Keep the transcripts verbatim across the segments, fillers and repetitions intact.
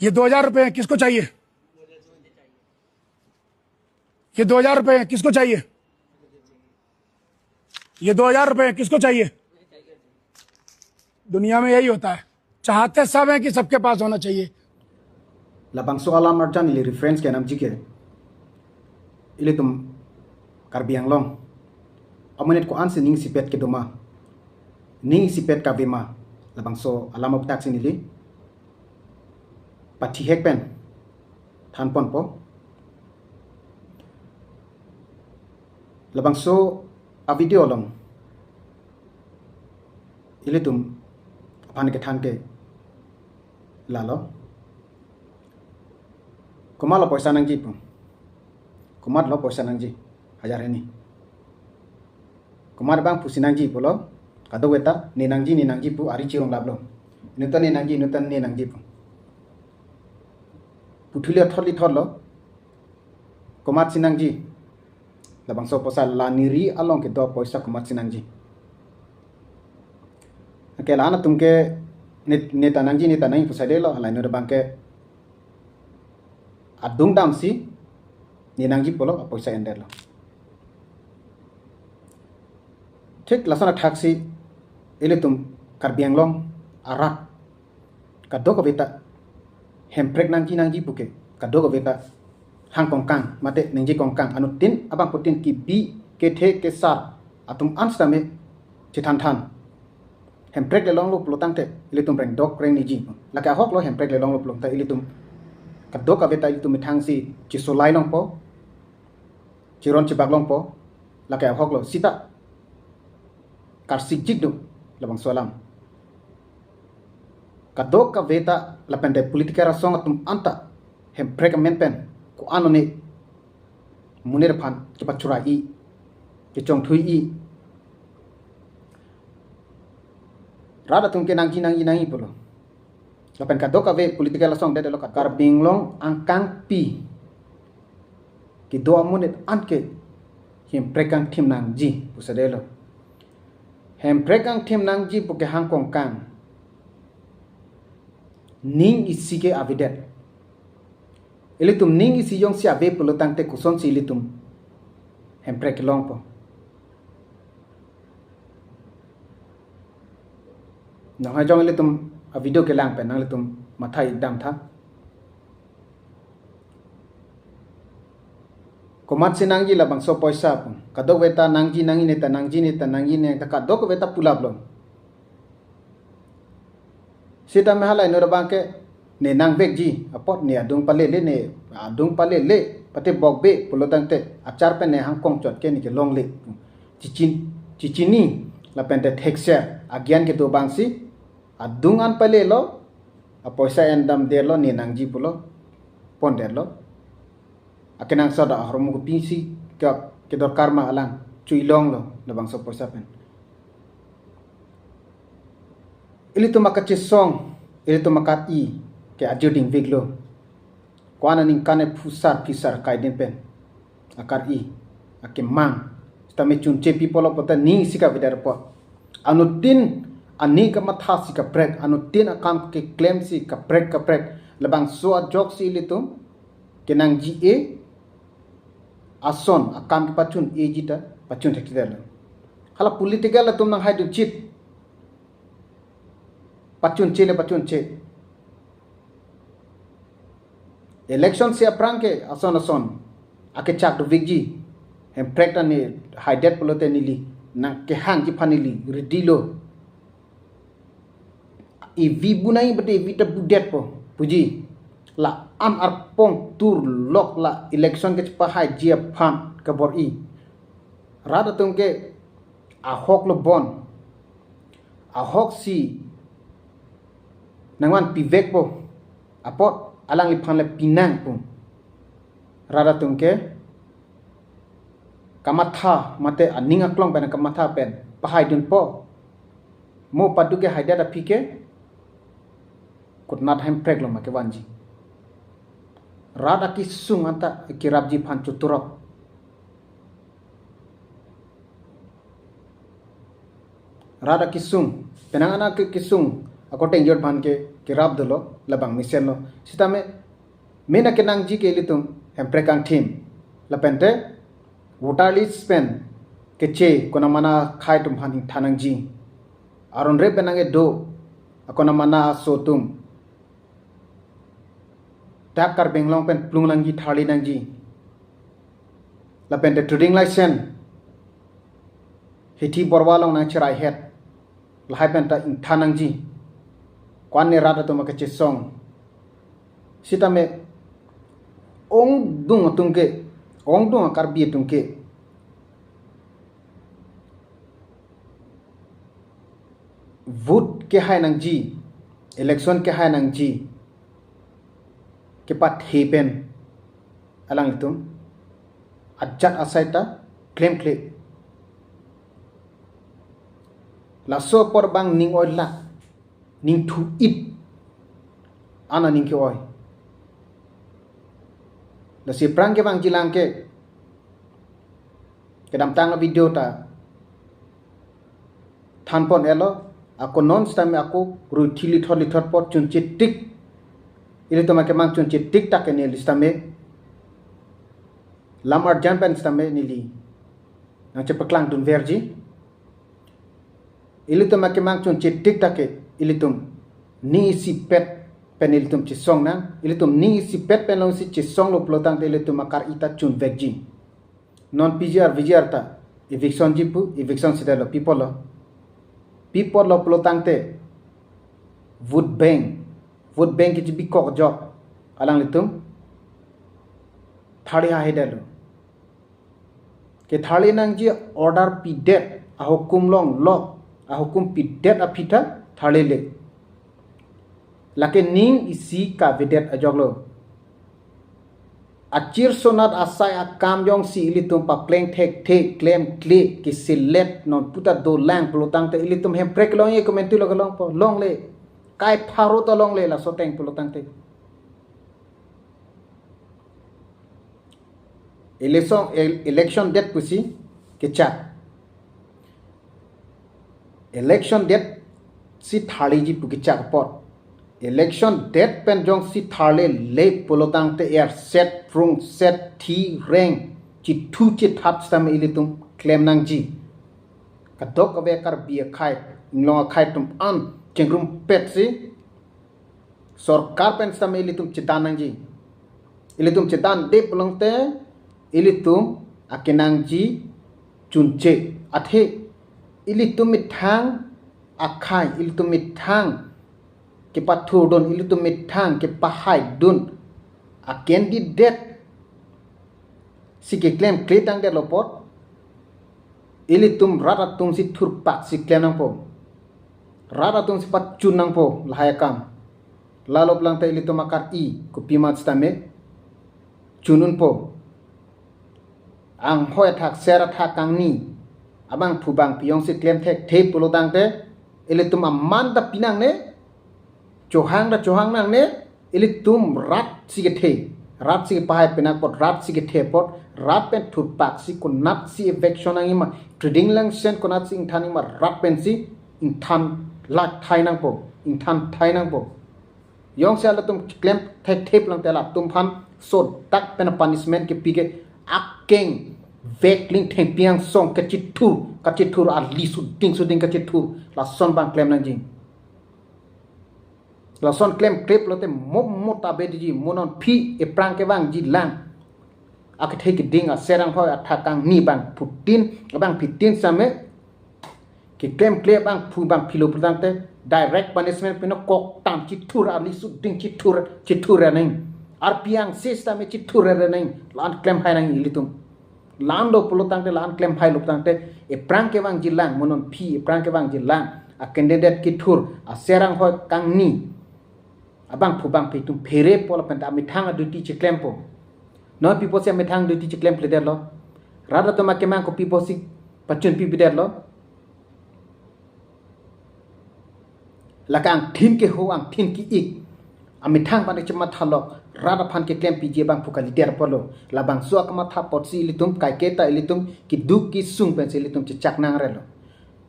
ये दो हजार रुपए किसको चाहिए? ये दो हजार रुपए किसको चाहिए? ये दो हजार रुपए किसको चाहिए? दुनिया में यही होता है, चाहते सब हैं कि सबके पास होना चाहिए। Labangso alam arjan ili reference kenamji ke, ilitum Karbi Anglong amonit ko-ansi ning isipet kedo ma, ning isipet kave ma, labangso alam aphuthak si neli pathihek pen thanponpo. Labangso a-video along ilitum aphan kethan ke lalo. Komatlo poisa nangji pu. Komatlo poisa nangji. Hajar hini. Komat abang pusi nangji pulo. Kadokave ta ne nangji, ne nangji pu ari chirong laplo. Inut ta ne nangji, inut ta ne nangji pu. Puthuli thotli thotlo. Komatsi nangji? Labangso poisa la neri along kedo poisa komatsi nangji? Ke la-an atum ke ne, ne ta nangji, ne ta nangji pu saidelo, halai inut abang ke adung damsi ne nangji pulo, apoisa endetlo. Thik lason athaksi ilitum Karbi Anglong arat kadokave ta Hemprek nangji nangji puke, kadokave ta hang kongkang, mate ningje kongkang, anuttin abangphutin kebi kethe kesar atum an sitame chethan than. Hemprek le longlo pulo tangte ilitum rengdok rengneji. Lake ahoklo Hemprek le longlo pulo tangte ilitum kadokave ta ilitum methangsi chesolai longpo, cheron chebak longpo, lake ahoklo. Sita karsikjik do labangso alam. Kadokave ta lapen te political asong atum anta Hemprek amen pen ko-an one monit aphan kepachura-i, kechongthui-i. Rat atum ke nangji nangji nangji pulo. Lapen kadokave political asong detlo, Karbi Anglong angkangpi kedo amonit an ke Hemprek kangthim nangji pu saidelo. Hemprek kangthim nangji puke hang kongkang, ning isi ke avedet. Ilitum ning isi jongsi ave pulo tangte kosonsi ilitum Hemprek longpo? Nanghai jong ilitum a-video kelang pen nanglitum matha-i dam tha. Komatsi nangji labangso poisa pu. Kadokave ta nangji nangji, ne ta nangji, ne ta nangji, ne ta kadokave ta pu laplo. Sitame halai inut abang ke ne nangvekji apot ne adung palele, ne adung palele pate bokbe pulo tangte achar pen ne hang kongchot ke ne kelongle. Chichin, chichini lapen te thekser agyan kedo abangsi adung an palelo, apoisa endamdetlo, ne nangji pulo pondetlo. Akenangsot ahormu kopisi ke, kedorkar ma alang chui longlo labangso poisa pen. Ilitum akachesong, ilitum akar-i ke ajir dingveklo. Ko-an aningkan e phusar phisar kaidin pen akar-i akemang sitame chunche pi pulo puta ning isi ke avedet apot. Anuttin aning kamathasi kaprek, anuttin akam keklemsi kaprek kaprek. Labangso ajoksi ilitum kenangji-e ason akam kepachun-eji ta pachun thekthedetlo. Hala political atum nanghaidunchit, pachunche le pachunche. Election si aphrang ke ason ason akechak dovekji. Hemprek ta ne haidet pulote neli nangkehangji aphan neli ready lo. Evi bu nangji pute evi ta budetpo puji. La-an arpong turlok la election kechepahaiji aphan kabor-i. Rat atum ke ahok lo bon. Ahoksi nangvanpivekpo apot alangliphan le pinang pu. Rat atum ke kamatha mate aning aklong pen kamatha pen pahaidunpo. Mo padu ke haidet aphi ke kutnat Hemprek lo ma kevanji. Rat akesung anta kerapji aphan choturok. Rat akesung, penang anak ke kesung ako tengjor aphan ke kerap dolo. Labang mesenlo. Sitame main akenangji ke ilitum Hemprek angthim. Lapente voter list pen keche konamana akhai atum aphan ingthan nangji. Aron re pen nangkedo akonamana aso atum dak Karbi Anglong pen plung nangji, tharli nangji. Lapente trading license Hithi Borwa along nangcheraihet, lahai pen ta ingthan nangji. Ko-an ne rat atum akechesong. Sitame ongdung atum ke, ongdung a-Karbi atum ke vote kehai nangji, election kehai nangji kepathe pen alanglitum ajat asai ta klemkle. Laso apor abang ning oilak, ning thu-it an aning ke-oi. Lasi aphrang kevangjilang ke kedamtang a-video ta thanpon-etlo, ako non sitame ako ruthi lithot lithot apot chunche tik. Ilitum akemang chunche tik ta ke neli sitame lam arjan pen sitame neli nangchepaklangdunverji. Ilitum akemang chunche tik ta ke ilitum ning isipet pen ilitum chesong nang, ilitum ning isipet pen alongsi chesonglo pulotangte ilitum akar-i ta chunvekji. Non P G R, V G R ta eviction ji pu, eviction si detlo, pi apotlo? Pi apotlo pulotangte vote bank, vote bank kechibi kok ajok alanglitum tharli haihe detlo. Ketharli nangji order pidet, ahukum longlok, ahukum pidet aphi ta tharlile. Lake ning isi kavedet ajoklo. Achir sonat asai akam jongsi ilitum papleng thekthe, klemkle, keselet non pu ta dolang pulotangte ilitum Hemprek long ye komantu lo kelongpo, longle. Kai pharo ta longle laso ateng pulotangte. Election, el-, election date pusi kechak. Election date si tharliji pu kechak apot, election date pen jongsi tharlile pulotangte erset rungset thi reng chithu chithap sitame ilitum klem nangji. Kadokave Karbi akhai, inglong akhai atum an chengrumpetsi sorkar pen sitame ilitum chedan nangji. Ilitum chedande pulotangte ilitum akenangji chunche. Athe ilitum methang akhai, ilitum methang kepathurdun, ilitum methang kepahaidun a-candidate si keklemkle tangdetlo apot, ilitum rat atumsi thurpaksi klem nangpo. Rat atumsi pachun nangpo lahai akam. Lalo pulotangte ilitum akar-i kopi ma sitame chun unpo. Anghoi athak, ser athak kangni abangphu bangphi jongsi klem thekthe pulotangte ilitum aman ta pi nangne, chohang ta chohang nangne. Ilitum rat si kethe, rat si kepahai penang apot, rat si kethe apot, rat pen thurpaksi konatsi eviction nangji ma, trading license konatsi ingthan nangji ma, rat pensi ingthan lak thai nangpo, ingthan thai nangpo. Jongsi halatum klem thekthe pulotangte halatum aphan sodak pen punishment kepi ke akeng vek ling thengpi angsong kachethur, kachethur, ali suding suding kachethur, lason abang klem nangji. Lason klemkle pulote mo mo ta avedetji, mo non aphi aphrang kevangjilang akethe keding aser anghoi athak kangni abangphutin, abangphitin sitame keklemkle abangphu bangphilo pulotangte direct punishment pino, koktang chethur, ali suding chethur, chethur nang. Arpi angse sitame chethur nang. La-an klem hai nang ilitum. La-an lo pulotangte, la-an klem hailo pulotangte, aphrang kevangjilang, mo non aphi aphrang kevangjilang a-candidate kethur aser anghoi kangni abangphu bangphi atum pherepo lapen ta amethang a-duty cheklempo. Non pi apotsi amethang duty cheklemkledetlo? Rat atum akemang kopi apotsi pachun pipedetlo? Lake angthin keho, angthin ke-ik, amethang aphan chemathalok, rat aphan keklempiji abangphu kalidet apotlo. Labangso akamatha apotsi ilitum kaiketa ilitum keduk kesung pensi ilitum chechak nangrelo.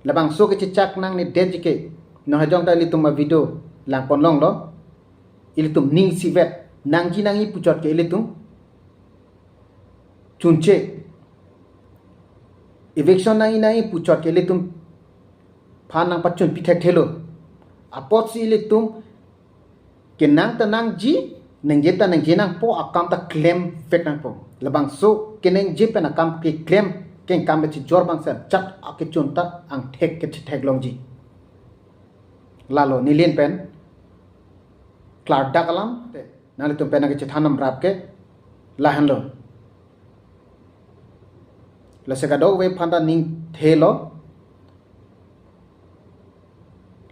Labangso kechechak nangnedetji ke, non hajong ta ilitum a-video langpon longlo. ilitum ning isivet nangji nangji puchot ke ilitum chunche. Eviction nangji nangji puchot ke ilitum phan nangpachunpi thekthelo. Apotsi ilitum kenang ta nangji, ningje ta ningje nangpo, akam ta klemvek nangpo. Labangso keningje pen akam keklem, kengkam kechijor abangsi ajat akechun ta angthek kechetheklongji. Lalo neli pen klardak alam, nanglitum pen nangkachethan namrap ke lahenlo. Lasi kadokave aphan ta ning thelo,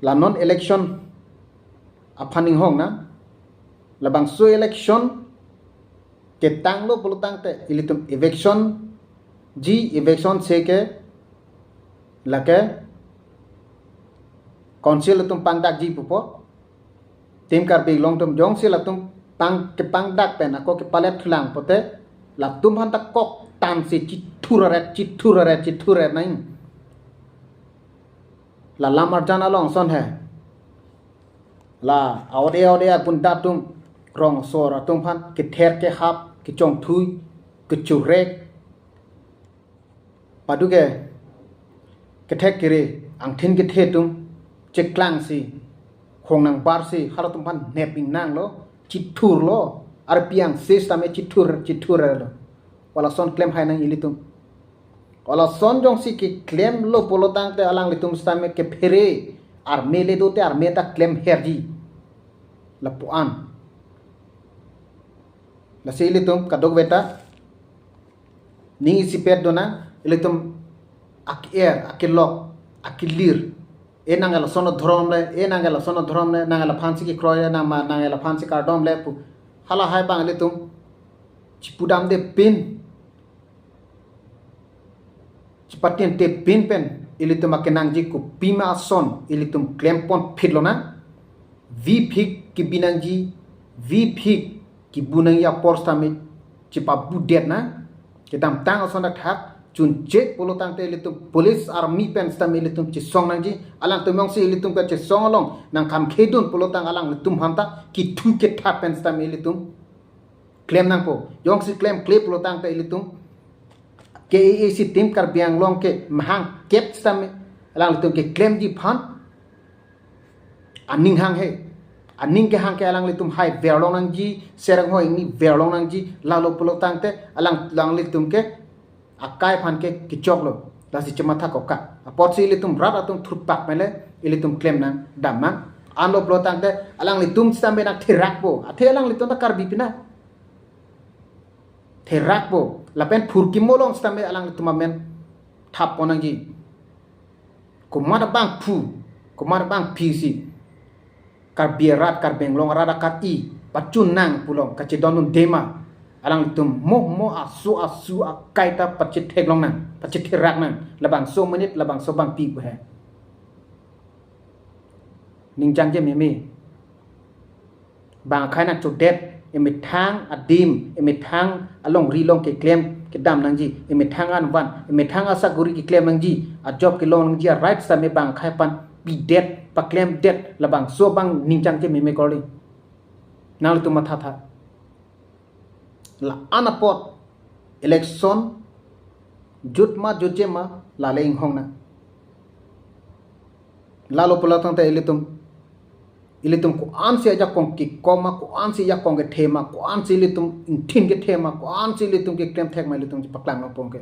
la non election aphan inghong nang, labangso election ketanglo pulotangte ilitum eviction ji, eviction se ke lake council atum pangdakji pupo. Team Karbi Anglong atum jongsi latum pang kepangdak pen ako kepalet thulang pote latum aphan ta kok tansi chithuraret, chithuraret, chithuraret nang. La lam arjan along ason he. La awot e awot e agun datum rong asor atum aphan kether kehap, kechongthui, kechurek, padu ke kethek kere, angthin kethe atum cheklangsi, hong nangbarsi, halatum aphan nep ingnanglo, chithurlo, arpi angse sitame chithur, chithurlo. Halason klem hai nang ilitum. Halason jongsi keklemlo pulotangte alanglitum sitame kephere, arme le dote arme ta klem herji. Lapu-an. Lasi ilitum kadokave ta ning isipet do nang, ilitum ak-er, akelok, akelir. E nang lason adhorom le, e nang lason adhorom le, nang laphansi kekroi le, nang ma, nang laphansi kardom le pu. Halahai abang ilitum chipudamde pin, chipatinte pin pen ilitum akenangji kopima ason ilitum klempon phitlo nang. Vipik kebi nangji, vipik kebu nangji apor sitame chipabudet nang. Kedamtang ason athak chunche pulotangte ilitum police army pen sitame ilitum chesong nangji. Alangtum jongsi ilitum kachesong along nangkhamkhedun pulotang alanglitum aphan ta kethu kethat pen sitame ilitum klem nangpo. Jongsi klemkle pulotangte ilitum K A A C team Karbi Anglong ke mahang kep sitame alanglitum keklemji aphan aning hanghe. Aning kehang ke alanglitum hai verlong nangji, serang ho ingni verlong nangji, lalo pulotangte alang, alanglitum ke akai aphan ke kechoklo. Lasi chematha koka. Apotsi ilitum rat atum thurpak mele, ilitum klem nang, dam nang. Anlo pulotangte alanglitum sitame nangtherakpo. Athe alanglitum ta Karbi pina therakpo. Lapen phurkimo along sitame alanglitum amen thappon nangji. Komat abangphu, komat abangpi si Karbi arat, Karbi Anglong arat akar-i pachun nang pulo kachedondunde ma, alanglitum mo mo asu asu akai ta pachetheklong nang, pachetherak nang, labangso amonit, labangso abangpi pu he. Ning jangje meme. Bang akhai nangchodet, emethang adim, emethang alongri along keklem kedam nangji, emethang anvan, emethang asaguri keklem nangji, ajob kelong nangji, a-right sitame bang akhai aphan pidet, paklemdet, labangso abang ning jangje meme korli. Nanglitum mathatha. La-an apot election jut ma jutje ma lale inghong nang. Lalo pulotangte ilitum, ilitum ko-ansi ajakong kekom ma, ko-ansi ajakong kethe ma, ko-ansi ilitum ingthin kethe ma, ko-ansi ilitum keklem thek ma ilitum chepaklang nangpo ke.